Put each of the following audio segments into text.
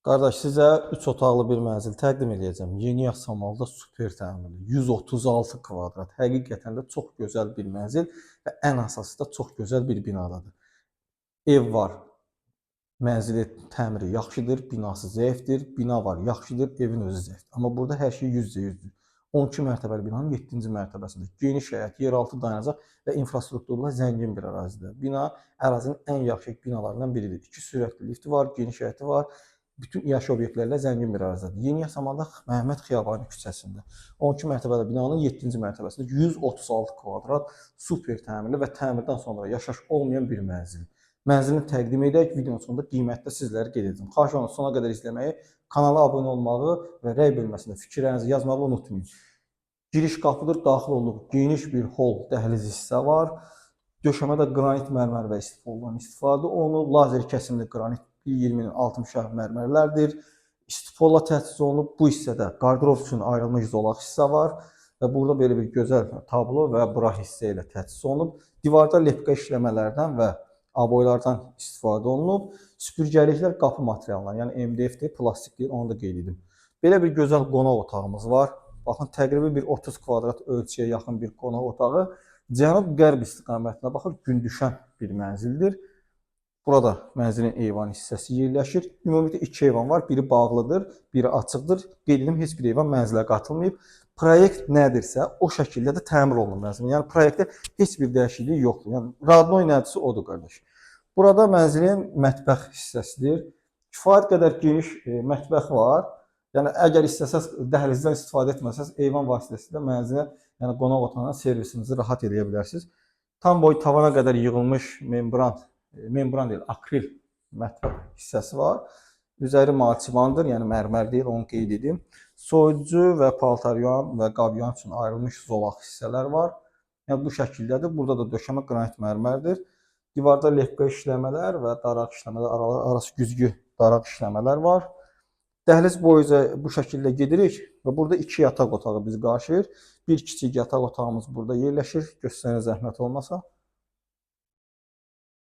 Qardaş, sizə 3 otaqlı bir mənzil təqdim edəcəm. Yeni Yasamalda super təmirli, 136 kvadrat. Həqiqətən də çox gözəl bir mənzil və ən əsası da çox gözəl bir binadadır. Ev var, mənzili təmiri yaxşıdır, binası zəifdir, bina var, yaxşıdır, evin özü zəifdir. Amma burada hər şey 100%-dir. 12 mərtəbəli binanın 7-ci mərtəbəsində geniş həyət, yeraltı dayanacaq və infrastrukturla zəngin bir ərazidə. Bina ərazinin ən yaxşı binalarından biridir. 2 sürətli lifti var, geniş həyəti var. Bütün iaşə obyektlərlə zəngin bir ərazidir. Yeni Yasamalda Məhəmməd Xiyabani küçəsində 12 mərtəbəli binanın 7-ci mərtəbəsində 136 kvadrat super təmirli və təmirdən sonra yaşayış olmayan bir mənzil. Mənzilini təqdim edək, videonun sonunda qiymətdə sizləri qeyd edəcəm. Xahiş olunur sona qədər izləməyi, kanala abunə olmağı və rəy bölməsində fikirlərinizi yazmağı unutmayın. Giriş qapıdır, daxil olduq. Geniş bir hol, dəhliz hissə var. Döşəmədə qranit mərmər və istifoldan istifadə olunub. Lazer kəsimli qranit 1.20-nin 60 mərmərlərdir. İstifolla təchiz olunub. Bu hissədə qardırob üçün ayrılmış zolaq hissə var və burada belə bir gözəl tablo və bra hissə ilə təchiz olunub. Divarda lepka işləmələrdən və aboylardan istifadə olunub. Süpürgəliklər qapı materialından, yəni MDF-dir, plastik deyil, onu da qeyd edim. Belə bir gözəl qonaq otağımız var. Baxın, təqribi bir 30 kvadrat ölçüyə yaxın bir qonaq otağı. Cənub-qərb istiqamətinə baxır, gün düşən bir mənzildir. Burada mənzilin eyvan hissəsi yerləşir. Ümumilikdə iki eyvan var. Biri bağlıdır, biri açıqdır. Qeyd edim, heç bir eyvan mənzilə qatılmayıb. Proyekt nədirsə, o şəkildə də təmir olunur mənzilin. Yəni proyektdə heç bir dəyişiklik yoxdur. Yəni radnoy nədirsə odur qardaş. Burada mənzilin mətbəx hissəsidir. Kifayət qədər geniş mətbəx var. Yəni əgər istəsəz dəhlizdən istifadə etməsəz, eyvan vasitəsilə mənzilə, yəni qonaq otağına servisinizi rahat eləyə bilərsiniz. Tam boy tavana qədər yığılmış membran, membran deyil, akril mətbəx hissəsi var. Üzəri marçivandır, yəni mərmər deyil, onu qeyd edim. Soyuducu və paltar yuyan və qab yuyan üçün ayrılmış zolaq hissələr var. Yəni bu şəkildədir. Burada da döşəmə qranit mərmərdir. Divarda lepka işləmələr və daraq işləmələr, arası güzgü daraq işləmələr var. Dəhliz boyunca bu şəkildə gedirik və burada iki yataq otağı bizi qarşılayır. Bir kiçik yataq otağımız burada yerləşir. Göstərə zəhmət olmasa.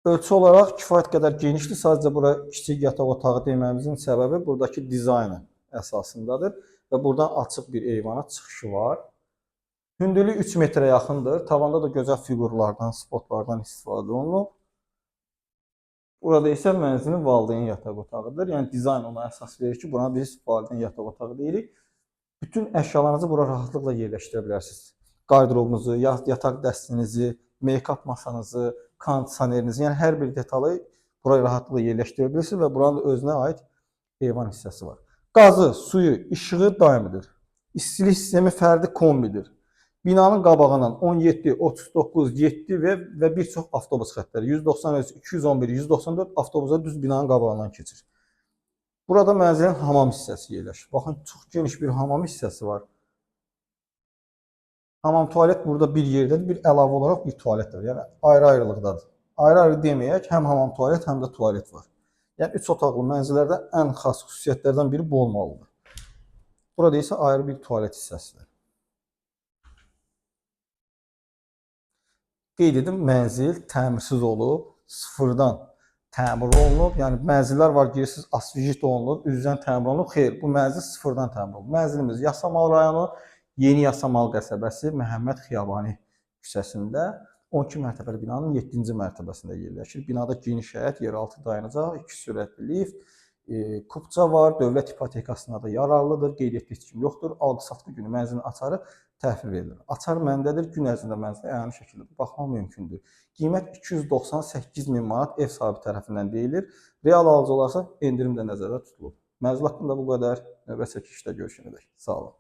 Ölçü olaraq kifayət qədər genişdir. Sadəcə bura kiçik yataq otağı deməyimizin səbəbi buradakı dizaynı əsasındadır və buradan açıq bir eyvana çıxışı var. Hündürlüyü 3 metrə yaxındır. Tavanda da gözəl fiqurlardan, spotlardan istifadə olunub. Burada isə mənzilin valideyn yataq otağıdır. Yəni dizayn ona əsas verir ki, buna biz valideyn yataq otağı deyirik. Bütün əşyalarınızı bura rahatlıqla yerləşdirə bilərsiniz. Qardırobunuzu, yataq dəstinizi, make-up masanızı, kondisionerinizi, yəni hər bir detalı buraya rahatlıqla yerləşdirə bilirsiniz və buranın da özünə aid eyvan hissəsi var. Qazı, suyu, işığı daimidir. İstilik sistemi fərdi kombidir. Binanın qabağından 17, 39, 7 və bir çox avtobus xəttləri 193, 211, 194 avtobusa düz binanın qabağından keçir. Burada mənzilin hamam hissəsi yerləşir. Baxın, çox geniş bir hamam hissəsi var. Hamam tualet burada bir yerdədir, bir əlavə olaraq bir tualet var. Yəni ayrı-ayrılıqdadır. Ayrı-ayrı deməyək, həm hamam tualet, həm də tualet var. Yəni 3 otaqlı mənzillərdə ən xas xüsusiyyətlərdən biri bu olmalıdır. Burada isə ayrı bir tualet hissəsidir. Qeyd edim, mənzil təmirsiz olub, sıfırdan təmir olunub. Yəni mənzillər var, girirsiniz, asfijit olunub, üzdən təmir olunub. Xeyr, bu mənzil sıfırdan təmir olunub. Mənzilimiz Yasamal rayonu, Yeni Yasamal qəsəbəsi, Məhəmməd Xiyabani küçəsində 12 mərtəbəli binanın 7-ci mərtəbəsində yerləşir. Binada geniş həyət, yeraltı dayanacaq, 2 sürətli lift, kupça var, dövlət ipotekasına da yararlıdır, qeyd etdiyi kimi yoxdur. Alqı-satqı günü mənzilin açarı təhvil verilir. Açar məndədir, gün ərzində mənzilə əyani şəkildə baxmaq mümkündür. Qiymət 298 min manat ev sahibi tərəfindən deyilir. Real alıcı olarsa endirim də nəzərdə tutulub. Mənzil haqqında bu qədər. Növbə çəkilişdə görüşənədək. Sağ olun.